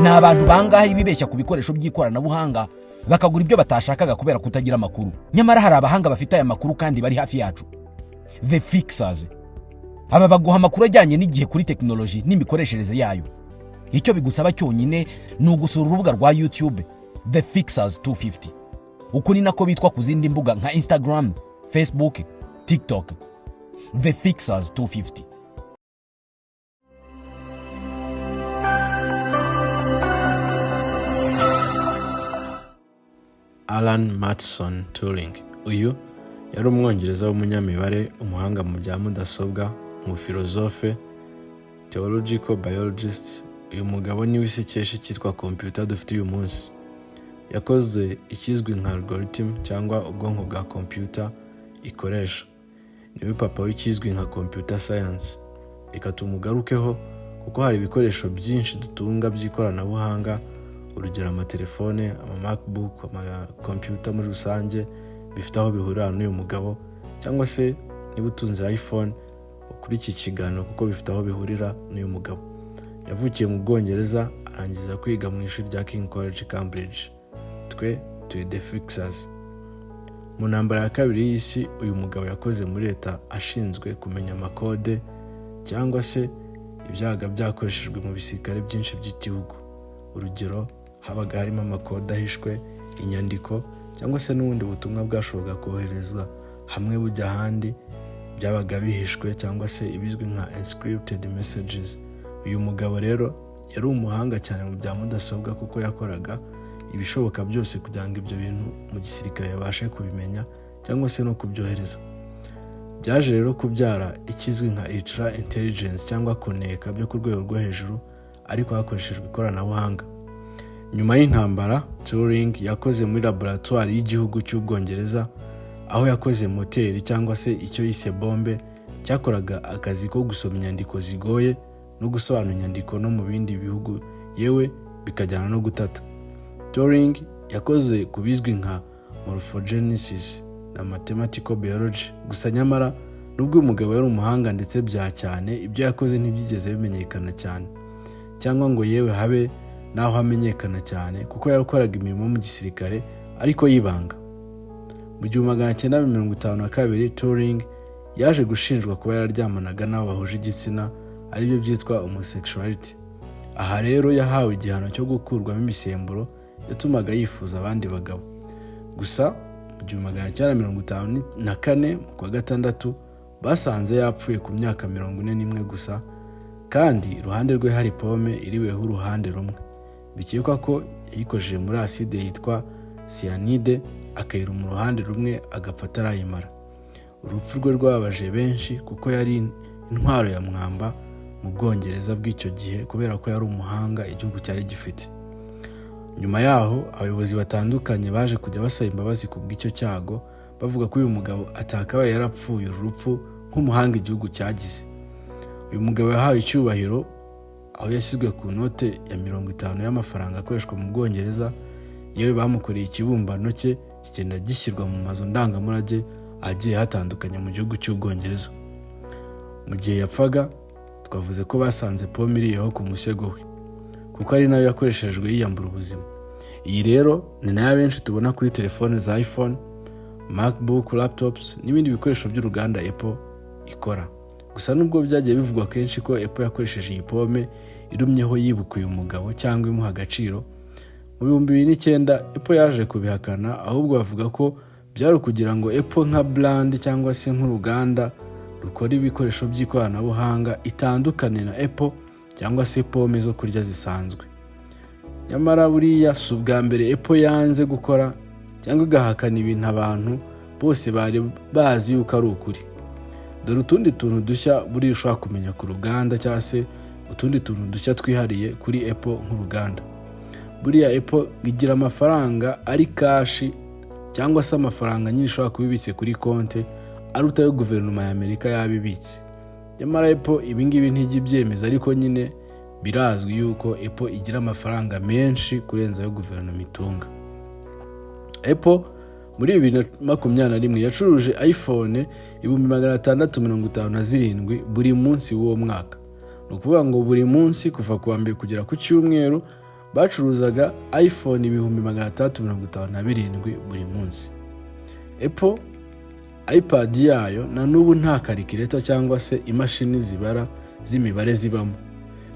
Ni abantu bangahe bibeshya ku bikoresho by'ikoranabuhanga, bakagura ibyo batashakaga kubera kutagira amakuru? Nyamara hari abahanga bafite aya makuru kandi bari hafi yacu, The Fixers. Aba baguha amakuru ajyanye n'igihe kuri tekinoloji n'imikoreshereze yayo. Icyo bigusaba cyonyine ni ugusura urubuga rwa YouTube The Fixers 250. Uku ni nako bitwa ku zindi mbuga nka Instagram, Facebook, TikTok, The Fixers 250. Alan Mathison Turing, uyu yari Umwongereza w'umunyamibare, umuhanga mu bya mudasobwa, umufilozofe, theological biologist. Uyu mugabo niwe isi ikesha icyitwa computer dufite uyu munsi. Yakoze ikizwi nka algorithm cyangwa ubwonko bwa computer ikoresha. Niwe papa w'ikizwi nka computer science. Reka tumugarukeho kuko hari ibikoresho byinshi dutunga by'ikoranabuhanga, urugero amatelefone, ama MacBook, amakompiyuta muri rusange, bifite aho bihurira n'uyu mugabo, cyangwa se niba utunze iPhone kuri iki kiganiro, kuko bifite aho bihurira n'uyu mugabo. Yavukiye mu Bwongereza, arangiza kwiga mu ishuri rya King College, Cambridge. Twe turi The Fixers. Mu ntambara ya kabiri y'isi, uyu mugabo yakoze muri leta ashinzwe kumenya amakode cyangwa se ibyabaga byakoreshejwe mu bisirikare byinshi by'igihugu. Urugero, habaga harimo amakode ahishwe, inyandiko cyangwa se n'ubundi butumwa bwashoboraga koherezwa hamwe bujya ahandi, byabaga bihishwe cyangwa se ibizwi nka encrypted messages. Uyu mugabo rero yari umuhanga cyane mu bya mudasobwa, kuko yakoraga ibishoboka byose kugira ngo ibyo bintu mu gisirikare babashe kubimenya cyangwa se no kubyohereza. Byaje rero kubyara ikizwi nka ultra intelligence cyangwa kuneka byo ku rwego rwo hejuru, ariko hakoreshejwe ikoranabuhanga. Nyuma y'intambara, Turing yakoze muri laboratwari y'igihugu cy'Ubwongereza, aho yakoze moteri cyangwa se icyo yise bombe cyakoraga akazi ko gusoma inyandiko zigoye no gusobanura inyandiko no mu bindi bihugu, yewe bikajyana no gutata. Turing yakoze ku bizwi nka morphogenesis na mathematical biology. Gusa nyamara nubwo uyu mugabo yari umuhanga ndetse bya cyane, ibyo yakoze ntibyigeze bimenyekana cyane cyangwa ngo yewe habe n'aho amenyekana cyane, kuko yakoraga imirimo mu gisirikare ariko yibanga. Mu 1952, Turing yaje gushinjwa kuba yararyamanaga n'abo bahuje igitsina, aribyo byitwa homosexuality. Aha rero yahawe igihano cyo gukurwamo imisemburo yatumaga yifuza abandi bagabo. Gusa mu 1954 mu kwa gatandatu, basanze yapfuye ku myaka 41 gusa, kandi iruhande rwe hari pome iriweho uruhande rumwe. Bikekwa ko yayikojeje muri aside yitwa cyanide, akayiruma uruhande rumwe, agapfa atarayimara. Urupfu rwe rwababaje benshi kuko yari intwaro ya mwamba mu Bwongereza bw'icyo gihe, kubera ko yari umuhanga igihugu cyari gifite. Nyuma yaho, abayobozi batandukanye baje kujya basaba imbabazi ku bw'icyo cyago, bavuga ko uyu mugabo atakabaye yarapfuye uru rupfu nk'umuhanga igihugu cyagize. Uyu mugabo yahawe icyubahiro aho yashyizwe ku note ya 50 y'amafaranga akoreshwa mu Bwongereza. Yewe bamukoreye ikibumbano cye, kigenda gishyirwa mu mazu ndangamurage agiye hatandukanye mu gihugu cy'Ubwongereza. Mu gihe yapfaga, twavuze ko basanze pome iriyeho ku musego we, kuko ari nayo yakoreshejwe yiyambura ubuzima. Iyi rero ni nayo abenshi tubona kuri telefone za iPhone, MacBook, laptops n'ibindi bikoresho by'uruganda Apple ikora. Gusa nubwo byagiye bivugwa kenshi ko Apple yakoresheje iyi pome irumyeho yibuka uyu mugabo cyangwa imuha agaciro, mu 2009 Apple yaje kubihakana, ahubwo bavuga ko byari ukugira ngo Apple nka brand cyangwa se nk'uruganda rukora ibikoresho by'ikoranabuhanga itandukane na Apple cyangwa se pome zo kurya zisanzwe. Nyamara buriya si ubwa mbere Apple yanze gukora cyangwa igahakana ibintu abantu bose bari bazi yuko ari ukuri. Dore utundi tuntu dushya buriya ushobora kumenya ku ruganda cyangwa se utundi tuntu dushya twihariye kuri Apple nk'uruganda. Buriya Apple igira amafaranga ari cash, cyangwa se amafaranga nyine ishobora kuba ibitse kuri konti, aruta ayo guverinoma ya Amerika yaba ibitse. Nyamara Apple ibingibi ntijya ibyemeza, ariko nyine birazwi yuko Apple igira amafaranga menshi kurenza ayo guverinoma itunga. Apple muri 2021 yacuruje iPhone 657,000 buri munsi w'uwo mwaka. Ni ukuvuga ngo buri munsi kuva ku wa mbere kugera ku cyumweru, Bacuruzaga iPhone 657,000 buri munsi. Apple iPad yayo na n'ubu nta calculator cyangwa se imashini zibara z'imibare zibamo.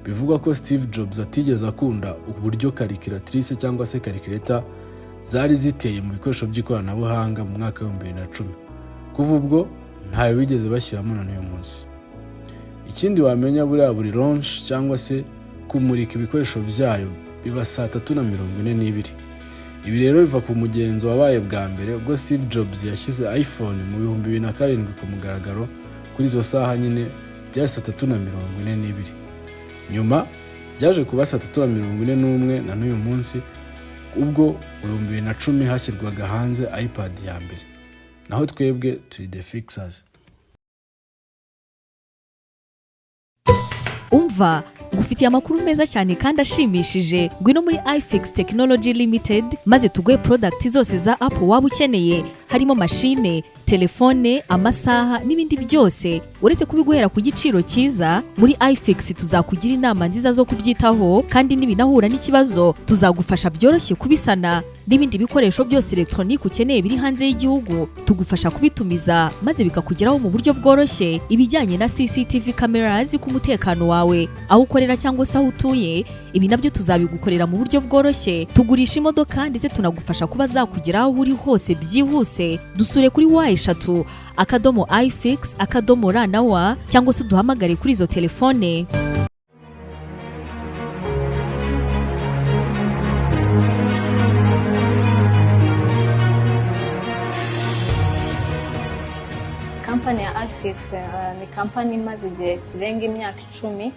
Bivugwa ko Steve Jobs atigeze akunda uburyo calculatrice cyangwa se calculator zari ziteye mu bikoresho by'ikoranabuhanga mu mwaka wa 2010. Kuva ubwo ntayo bigeze bashyiramo na n'uyu munsi. Ikindi wamenya, buriya buri launch cyangwa se kumurika ibikoresho byayo biba saa 3:42. Ibi rero biva ku mugenzo wabaye bwa mbere ubwo Steve Jobs yashyize iPhone mu 2007 ku mugaragaro. Kuri izo saha nyine byari saa 3:42. Nyuma byaje kuba saa 3:41 na n'uyu munsi, ubwo mu 2010 hashyirwaga hanze iPad ya mbere. Naho twebwe turi The Fixers. Umva, ngufitiye amakuru meza cyane kandi ashimishije. Ngwino muri iFix Technology Limited maze tuguhe product zose za Apple waba ukeneye, harimo mashine, telefone, amasaha n'ibindi byose. Uretse kubiguhera ku giciro cyiza, muri iFix tuzakugira inama nziza zo kubyitaho, kandi nibinahura n'ikibazo tuzagufasha byoroshye kubisana. N'ibindi bikoresho byose elegitoronike ukeneye biri hanze y'igihugu tugufasha kubitumiza maze bikakugeraho mu buryo bworoshye. Ibijyanye na CCTV cameras ku mutekano wawe aho ukorera cyangwa se aho utuye, ibi nabyo tuzabigukorera mu buryo bworoshye. Tugurisha imodoka ndetse tunagufasha kuba zakugeraho aho uri hose byihuse. Dusure kuri w3.ifix.rw cyangwa se uduhamagare kuri izo telefone. Kampani ya iFix ni kampani imaze igihe kirenga imyaka 10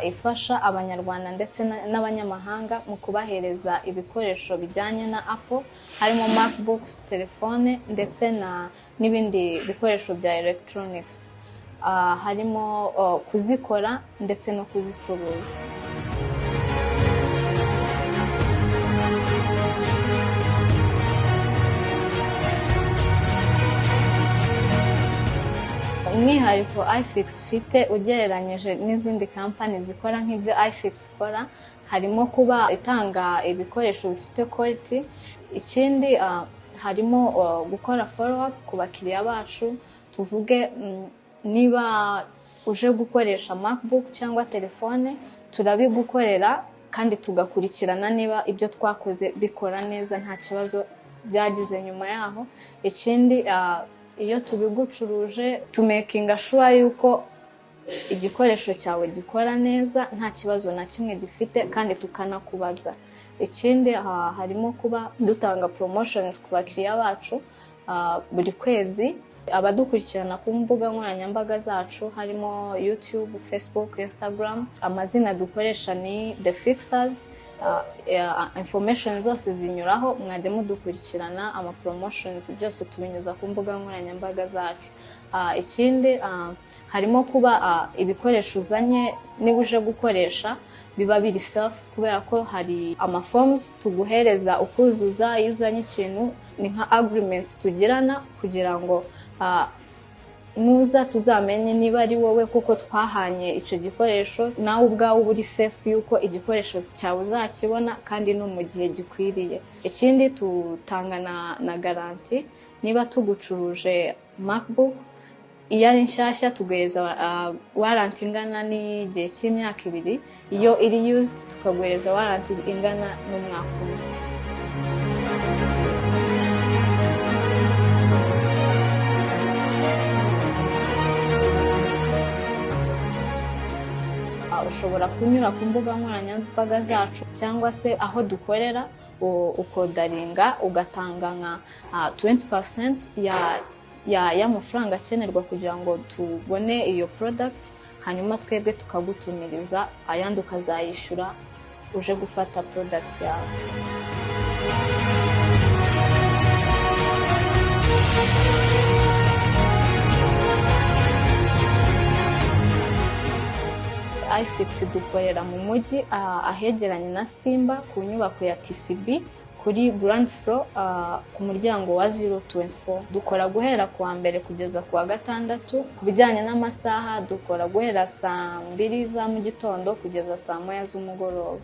ifasha Abanyarwanda ndetse n'abanyamahanga mu kubahereza ibikoresho bijyanye na Apple, harimo MacBooks, telefone ndetse n'ibindi bikoresho bya electronics. Harimo kuzikora ndetse no kuzicuruza. Umwihariko iFix ifite ugereranyije n'izindi kampani zikora nk'ibyo iFix ikora, harimo kuba itanga ibikoresho bifite quality. Ikindi harimo gukora follow up ku bakiriya bacu. Tuvuge niba uje gukoresha MacBook cyangwa telefone, turabigukorera kandi tugakurikirana niba ibyo twakoze bikora neza, nta kibazo byagize nyuma yaho. Ikindi, iyo tubigucuruje tumakinga sure yuko igikoresho cyawe gikora neza, nta kibazo na kimwe gifite, kandi tukanakubaza. Ikindi harimo kuba dutanga promotions ku bakiriya bacu buri kwezi. Abadukurikirana ku mbuga nkoranyambaga zacu, harimo YouTube, Facebook, Instagram, amazina dukoresha ni The Fixers. Information zose zinyuraho, mwajya mudukurikirana. Ama promotions byose tubinyuza ku mbuga nkoranyambaga zacu. Ikindi harimo kuba ibikoresho uzanye, niba uje gukoresha, biba biri safe, kubera ko hari ama forms tuguhereza ukuzuza iyo uzanye ikintu. Ni nka agreements tugirana kugira ngo nuza tuzamenye niba ari wowe kuko twahanye icyo gikoresho. Nawe ubwawe uba uri safe yuko igikoresho cyawe uzakibona kandi no mu gihe gikwiriye. Ikindi, tutanga na garanti. Niba tugucuruje MacBook, iyo ari nshyashya tuguhereza warranty ingana n'igihe cy'imyaka 2. Iyo iri used tukaguhereza warranty ingana n'umwaka umwe. Ushobora kunyura ku mbuga nkoranyambaga zacu cyangwa se aho dukorera, ukodaringa ugatanga nka 20% ya y'amafaranga akenerwa kugira ngo tubone iyo product, hanyuma twebwe tukagutumiriza, ayandi ukazayishyura uje gufata product yawe. iFix dukorera mu mujyi ahegeranye na Simba, ku nyubako ya TCB, kuri ground floor, ku muryango wa 024. Dukora guhera ku wa mbere kugeza ku wa gatandatu. Ku bijyanye n'amasaha, dukora guhera saa 2 za mu gitondo kugeza saa 1 z'umugoroba.